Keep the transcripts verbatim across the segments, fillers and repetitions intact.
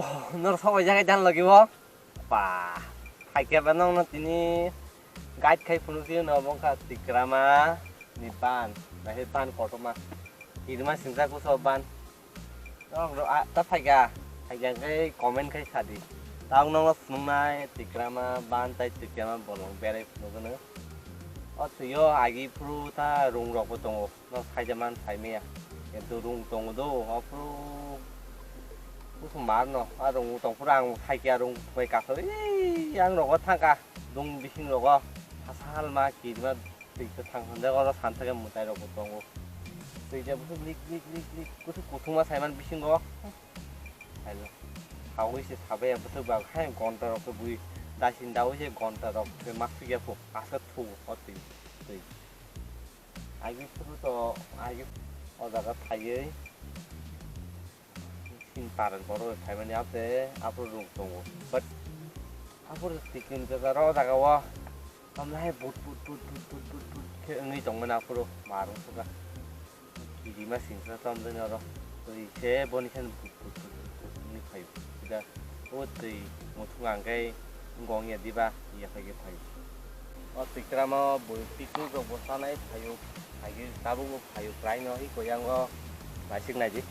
Nor sobai jagai dan logi bo. Pa. Phaikhe ba nongno tini guide khai phunukhe no bongkha Tikrama ni ban. Nahi ban kotorma. Kirima singsa kuso ban. Nokno a, ta phaikha. Phaikha khe comment khai sadi. Tang nokno phunuknai Tikrama ban tai Tikrama bolong berai phunukgwno. O twiyo agi phuru ta rung rokbo tongo. No saija man saimaya. Kintu rung tongo do, o phuru. Kusu mar no, a rung tong phuru ang saikya rung bai kasoi. Ei, ang rogo thangka. Dung bising rogo. Hasal ma kirima twi kwthang hanjak oro sansa khe mwtai rokbo tongo. Twi je bwswk lik lik lik lik. Kusu kuthuma saiman bisingo. Hello. Sawi se sabai ya bwswk ba hai gonta rok khe bui dasin dawi se gonta rok khe ma sugya pho asa thu o twi twi. Agi phuru to agi o jaga thaiwi sin paran boro thaimani ate aphuru rung tongo. But aphuru tikin jaga ro jaga o tamlai but but but but but but but khe wngwi tongmani aphuru marung suka. Kirima singsa tamjani oro twi se boni khe but but but but but wngwi phaio. Sida o twi muthung ang khe wngong ya diba ya khe phai. O Tikrama bui picnic rok bo chanai phaio. Phai tabuk bo phaio kwlaino iko yango naisik naidi.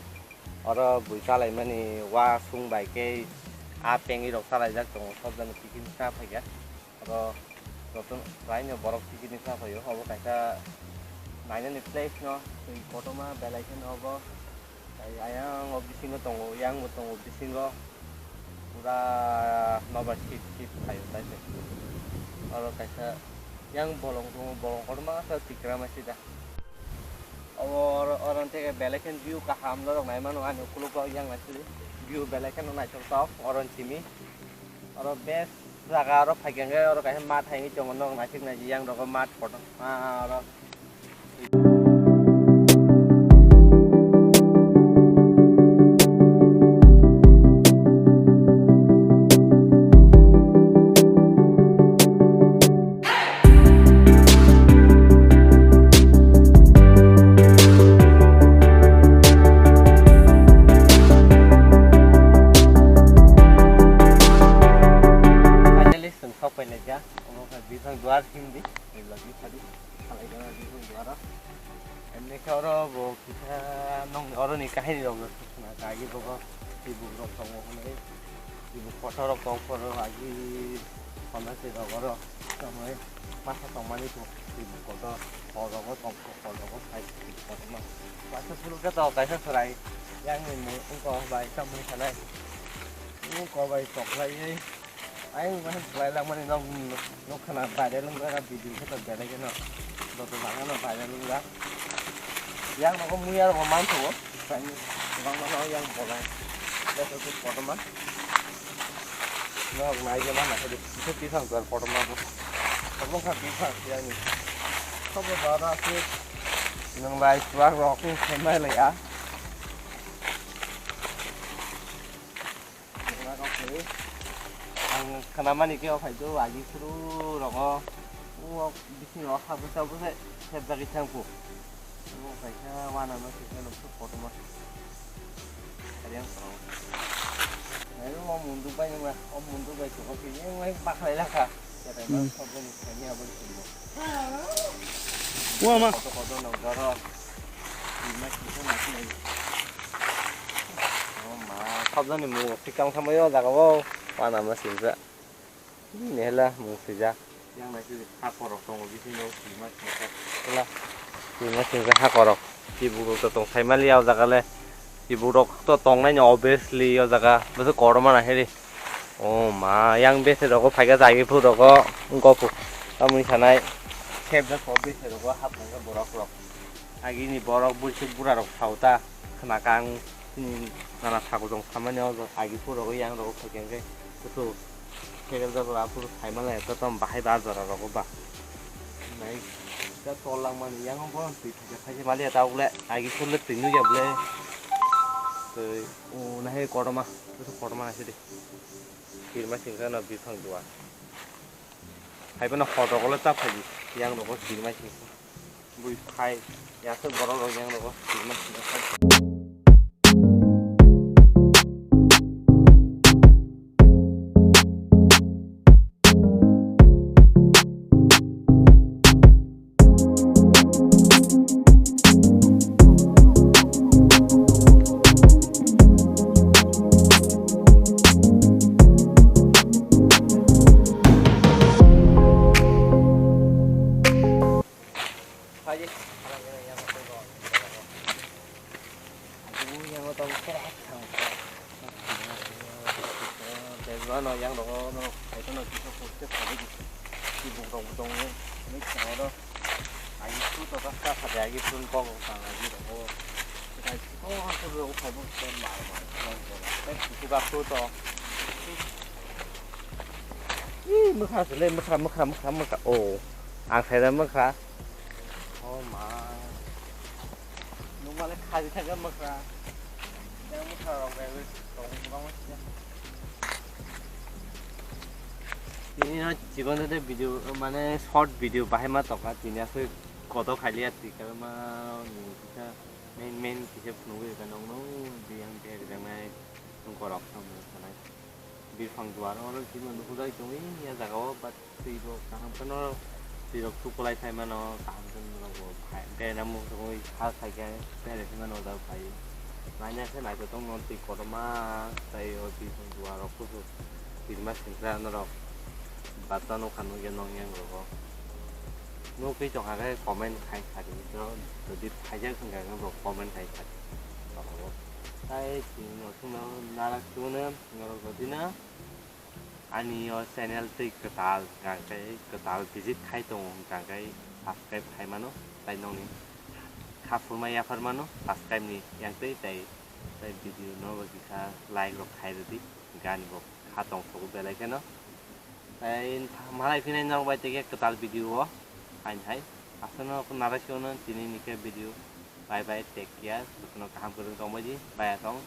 Oro bui chalaimani wasung bai khe a pengwi rok chalaijak tongo, sob jani picnic cha phaikha. Oro joto kwlaino borok picnic cha phaio, obo kaisa nainani place no twi kotorma belai kheno obo. Tai ayang o bisingo tongo, yang bo tongo bisingo. Pura nobar sit sit khaio tai se. Oro kaisa yang bolong tongo, bolong kotorma khe Tikrama sida. Oro, oro tei belai khe view kaham norok nai mano ani ukuluk o yang naisidi. View belai kheno naithok tok oro simi. Oro best jaga oro phaikhe oro kaisa mat hai tongo norok naisik naisik yang rogo mat kotor. Ah, oro. Finally, chwng sok phai laikha. Omo khe bithang duar himdi, ni logi phadi. Khalai gana di hwn duara. Emni khe oro bo kisa nong oro ni kahini rok na kagi bogo tibuk rok tongo hwnwi. Tibuk kotor rok tong phoro agi khonase rok oro tongmani masa tongmani tibuk kotor hor rogo tong phoro hor rogo sai tibuk kotor ma. Masa sulu khe to kaisa chwrai yang ni mung wngkha bai tongmani sanai. Wngkha bai tongkhlaiwi. Ayang bahai belai langmani nok, nok khana viral wngkha, video khe to belai kheno. Joto bagano viral wngkha. Yang nogo muya rok manthogo. Kwbangma no yang bolong. Joto khe kotorma. Nok nai gana na khe kisa pisang jar kotorma bo. Kotorma kha pisang yang ni. Kobo dara khe nang lai chuak rok khe khenai lai a. Ang khnamani khe o phai do agi phuru rogo. O bisingo ha bwsa bwsa sepjagwi thangkhu. O kaisa wanama kaisa nukha kotorma. Ayang kotorma. Ayang o munduk bai nungya, o munduk bai tongkha khe yang bai bakhlai langkha. Ketai ma sabjani khaini aboni simi. Wama. Kotor kotor nokjaro. Bima kisa nasi nai. Oh ma, sabjani mu sikang sama yo jaga bo. Mana ma sinja. Ini hela mu sija. Yang nasi hakorok tongo bisingo bima kisa. Hela. Bima kisa hakorok. Tibuk rok to tong saimali o jaga le. Tibuk rok to tong nai ni obviously o jaga. Bwswk kotorma na heri. Oh ma, yang bese rogo phaikha jagi phu rogo wngkha phu. Tamoni sanai. Khebjak kho bese rogo hapnai khe borok rok. Agini borok buisuk bura rok sao ta. Khna kang, hmm, nana sago jong samani o agi phu rogo yang rogo phaikha khe kusu. Khebjak rok aphuru saimala to tom bahai ba jora rogo ba. Nai ta tol langmani yang bo twi phaikha phaikha mali ta ugle agi phu le twi nugya ble. Twi o nahai kotorma, kusu kotorma nahai de. Kirima singsa no bifang dua. Hai bono hor rok le ta phai di. Yang rogo kirima singsa. Bui phai. Ya se borok rok yang rogo kirima singsa. Yang rogo no, yang rogo no, hai to no, kisa kurte sabi di. Sibuk rok bo tongo, ni khoro. Agi su to kasa kade agi sun kok tang agi rogo. Kai su to han to rogo phai bo se mar mar. Kai su to. Ih, mwkha se le, mwkha, mwkha, mwkha, mwkha. Oh, ang sai da mwkha. Oh ma. Nukmale khaji thangkhe mwkha. Yang mwkha rok bai bai tong bang ma sida. Tini no chikon de video mane short video bahai ma tongkha tini aswk koto khailiya tikar ma ni kisa main main kisa phunugwi ka nong nong biyang biyang rijak nai gorok samung sanai. Bifang duar oro chini nukjagwi tongo ya jaga o but twi bo kaham kheno twi rok tukulai phai mano kaham kheno norok bo phai gaina mung tongwi ha khaikhe bere hinmano o jaga phai naina khe naithotok no twi kotorma tei o bifang duar rok kusu kirima singkra norok bata nukha nukya nong yang rogo nukgwi tongkha khe comment khai sadi jodi phaijak wngkha khe bo comment khai sadi. Tai chini no chwngno narak chwngno norok jodi no ani o channel tei kwtal hwnkha khe kwtal visit khai tongo hwnkha khe subscribe khai mano tai nokni kha phurma yaphar mano subscribe ni yang tei tai tai video no bo kisa like rok khai rwdi hwnkha ani bo kha tong sogo belai kheno. Tai malai phinai norok bai tei khe kwtal video o hain hai aswkno narak chwngno tini ni khe video. Bye bye, take care. Jotono kaham kwrwng tongbai di. Bye atong.